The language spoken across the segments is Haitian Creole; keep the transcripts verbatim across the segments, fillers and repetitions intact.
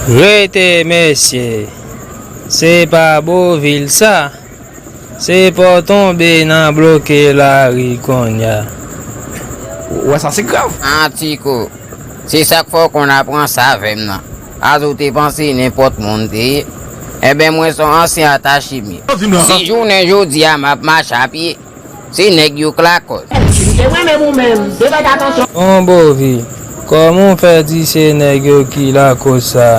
Rete mesye, se pa Bovil sa, se Pòtonbe nan bloke lari konnya. Ou wè sa se grav. An Tiko, se sa k fè w konn ap ranse avè m nan. Paske w te panse nenpòt moun te ye. Enben mwen se yon ansyen atache m ye. Si jounen jodi a m ap mache a pye, se nèg yo k lakòz. Se mwen menm ou menm, de fèt atansyon. Bon Bovi, kòman w fè di se nèg yo ki lakòz sa?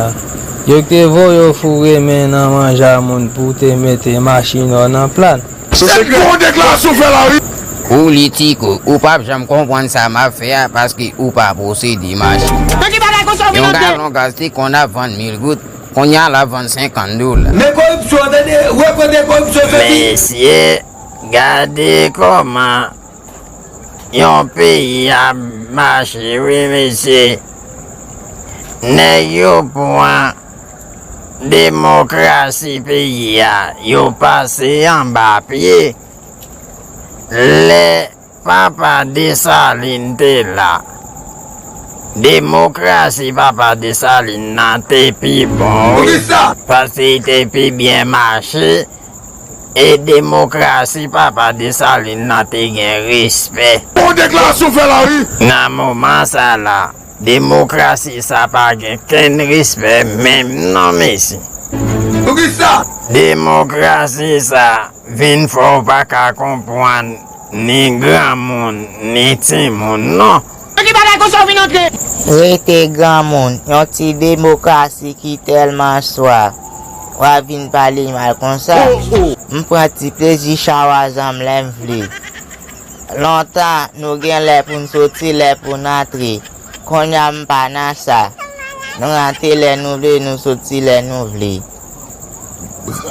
Yo k te voye w foure men nan manja moun pou w te mete machin w nan plàn. Se gwo deklarasyon w fè la wi. Ou li Tiko, ou p ap janm konprann sa m ap fè a paske ou pa posede machin. Nan ki bagay konsa w vin Yon antre? Galon gaz te konn ap vann mil goud, kounye a l ap vann senkant dola. Men koripsyon, tande, rekonèt koripsyon, se di. Mesye, gade kòman yon peyi ap mache wi mesye. Nèg yo pran demokrasi peyi a, yo pase anba pye. Lè papa Desalin te la, demokrasi papa Desalin nan te pi bon wi. Paske li te pi byen mache. E demokrasi papa Desalin nan te gen respè. Bon deklarasyon w fè la wi. Nan moman sa la, demokrasi sa pa gen kenn respè menm non mesye. Poukisa? Demokrasi sa vin fè w pa ka konprann ni granmoun ni timoun non. Nan ki bagay konsa w vin antre? Rete granmoun, yon ti demokrasi ki tèlman swa, w ap vin pale mal konsa? M pran ti plezi chawazanm lè m vle. Lontan, nou gen lè pou n soti, lè pou n antre. Kounye a m pa nan sa. Nou rantre lè nou vle, nou soti lè nou vle.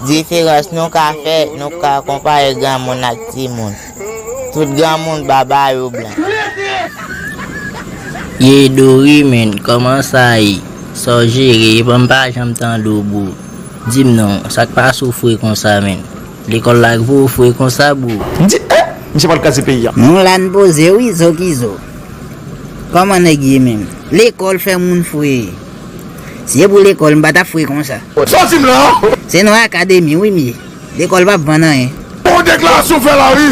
Diferans nou ka fè, nou ka konpare granmoun ak timoun. Tout granmoun baba yo blan. Ye Dori menn, kòman sa ye? Sa w jere? Epa m pa janm tande w bro. Di m non, sa k pase w fre konsa menn? Lekòl la k voye w fre konsa bro? M di, eh, misye pral kraze peyi a. Nou la n poze wi, zo ki zo. Kòman nèg ye menm? Lekòl fè moun fre. Si se pou lekòl, m pa t ap fre konsa. Sa w di m la? Se nan akademi wi m ye. Lekòl p ap vann anyen. Bon deklarasyon w fè la wi.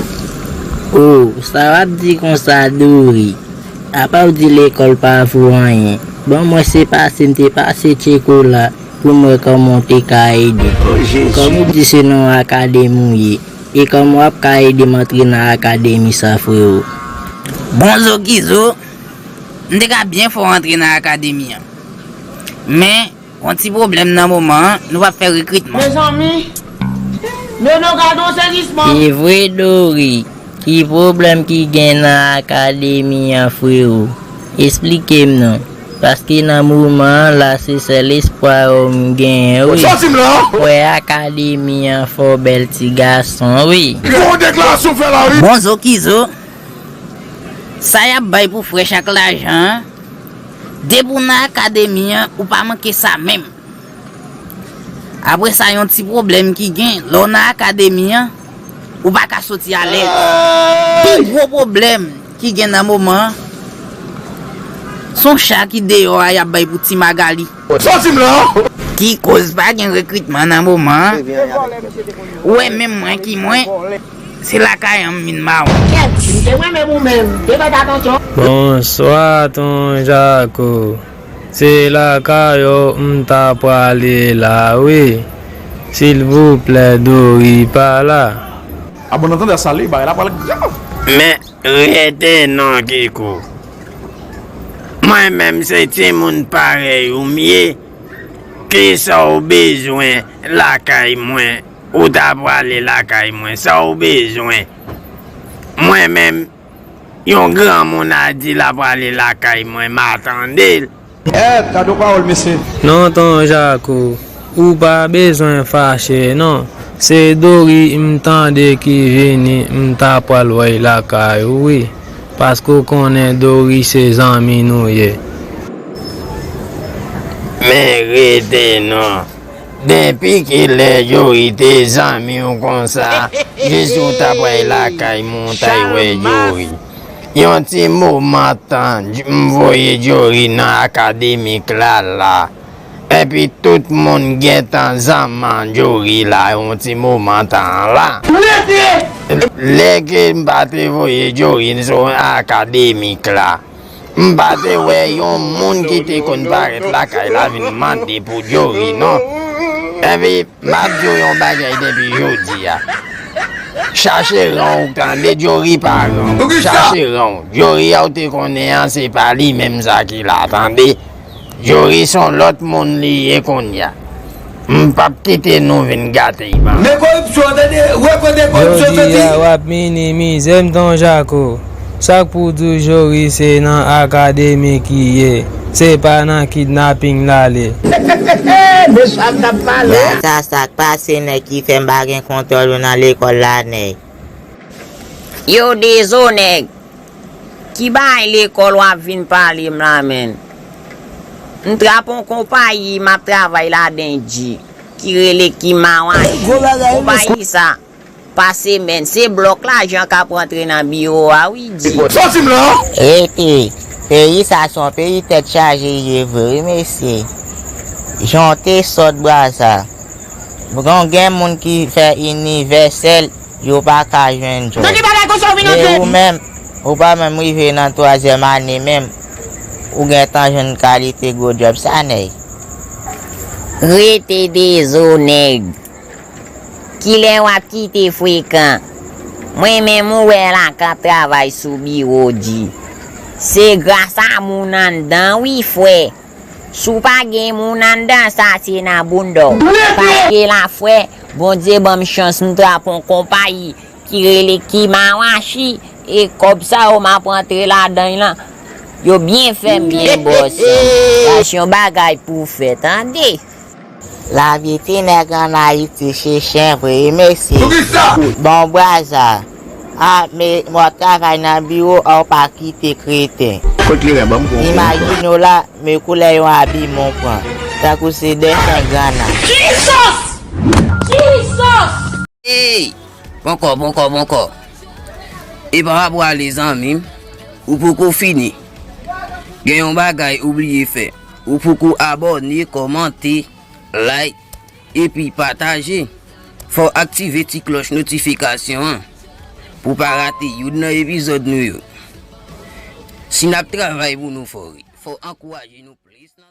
Oh, sa w ap di konsa Dori? Apa w di lekòl pa vo anyen? Ban m wè se pase m te pase Tcheko la pou m wè kòman w te ka ede. Kòm ou di se nan yon akademi w ye, e kòman w ap ka ede m antre nan akademi sa frewo? Bon zo ki zo, m te ka byen fè w antre nan akademi an. Men, yon ti pwoblèm nan moman an, nou p ap fè rekritman. Mezanmi, Nono gade yon sezisman. E vre Dori, ki pwoblèm ki gen nan akademi an frewo? Esplike m non. Paske nan moman an la se sèl espwa yo m genyen wi. Wè akademi an fè w bèl ti gason wi. Bon deklarasyon w fè la wi. Bon zo ki zo. Sa y ap bay pou frèch ak lajan an, depi w nan akademi an, ou pa manke sa menm. Apre sa, yon ti pwoblèm ki gen, lè w nan akademi an, ou pa ka soti alèz. Pi gwo pwoblèm ki gen nan moman an, se yon cha ki deyò a y ap bay pou Ti Magali. Sa w di m la? Ki koz pa gen rekritman nan moman an. Ou wè menm mwen ki mwen, se lakay an m vin mawon. Kèt, si m te mwen menm ou menm, m te fè atansyon. Bonswa Ton Jako. Se lakay ou m ta prale la wi. Silvouplè Dori pa la. A bon nan tande sa li bagay la pral grav. Men rete non Kiko. Mwen menm se timoun parèy ou m ye. Kisa w bezwen lakay mwen? Ou ta prale lakay mwen, sa w bezwen? Mwen menm, yon granmoun a di l ap prale lakay mwen, m a tande l. Eh, gade yon pawòl mesye. Non Ton Jako, ou pa bezwen fache non. Se Dori m tande ki vini, m ta pral wè l lakay ou wi. Paske w konnen Dori se zanmi nou ye. Men rete non. Depi kilè Dori te zanmi w konsa? Jis ou ta pral lakay mwen ou ta wè Dori. Yon ti moman tan, m voye Jory nan akademik la la. Epi tout moun gentan zanman Jory la yon ti moman tan an la. Lè ke m pa te voye Jory sou akademik la, m pa te wè yon moun ki te konn parèt lakay la vin mande pou Jory non. Epi m ap di w yon bagay depi jodi a. Chache ran w tande, Jory pa ran w. Chache ran w. Jory a w te konnen an, se pa li menm sa ki la, tande. Jory se yon lòt moun li ye kounye a. M p ap kite nou vin gate l ban. Men koripsyon, tande, wè kote koripsyon soti. Jodi a w ap minimize m, Ton Jako. Sa k pou di w Jory se nan akademi ki ye, se pa nan kidnaping l ale. De sa m t ap pale. Gras a sa k pase nèg ki fè m pa gen kontwòl ou nan lekòl la nèg. Yo Dezo nèg, ki bagay lekòl w ap vin pale m la menm? M trap on konpayi m ap travay ladan dji ki rele Kimawachi. Konpayi sa pa semèn, se blòk lajan k ap rantre nan biwo a wi di. Sòti m la! Rete, peyi sa se yon peyi tèt chaje li ye vre wi mesye. Jan w te sòt bra sa. Bon, gen moun ki fè inivèsèl, yo pa ka jwenn djòb. Nan ki bagay konsa w vin antre? Men ou menm, ou pa menm rive nan twazyèm ane menm, ou gentan jwenn kalite gwo djòb sa nèg. Rete Dezo nèg. Kilè w ap kite frekan? Mwen menm ou wè la k ap travay sou biwo di. Se gras a moun anndan wi frè. Si w pa gen moun anndan sa se nan bounda w. Paske la frè, Bondye ban m chans m trap on konpayi ki rele Kimawachi, e kòb sa yo m ap rantre ladan l lan, yo byen fè m byen bòs. Sa se yon bagay pou w fè tande. Lavi ti nèg ann Ayiti se chen vre wi mesye. Bon bra sa. A men w ap travay nan biwo a w pa kite kreten. Kot kleren ban m pran w. Imajine w la, men koulè yon abiman w pran. Tankou se dèsen granna. Jesus! Jesus! Ey! Ponkò, ponkò, ponkò. E pa pa pwale zanmi m. Ou poko fini. Gen yon bagay ou bliye fè. Ou poko abòne, kòmante, like, epi pataje. Fò w aktive ti klòch notifikasyon an pou w pa rate youn nan epizòd nou yo. Si n ap travay pou nou fò wi, fò w ankouraje nou plis nan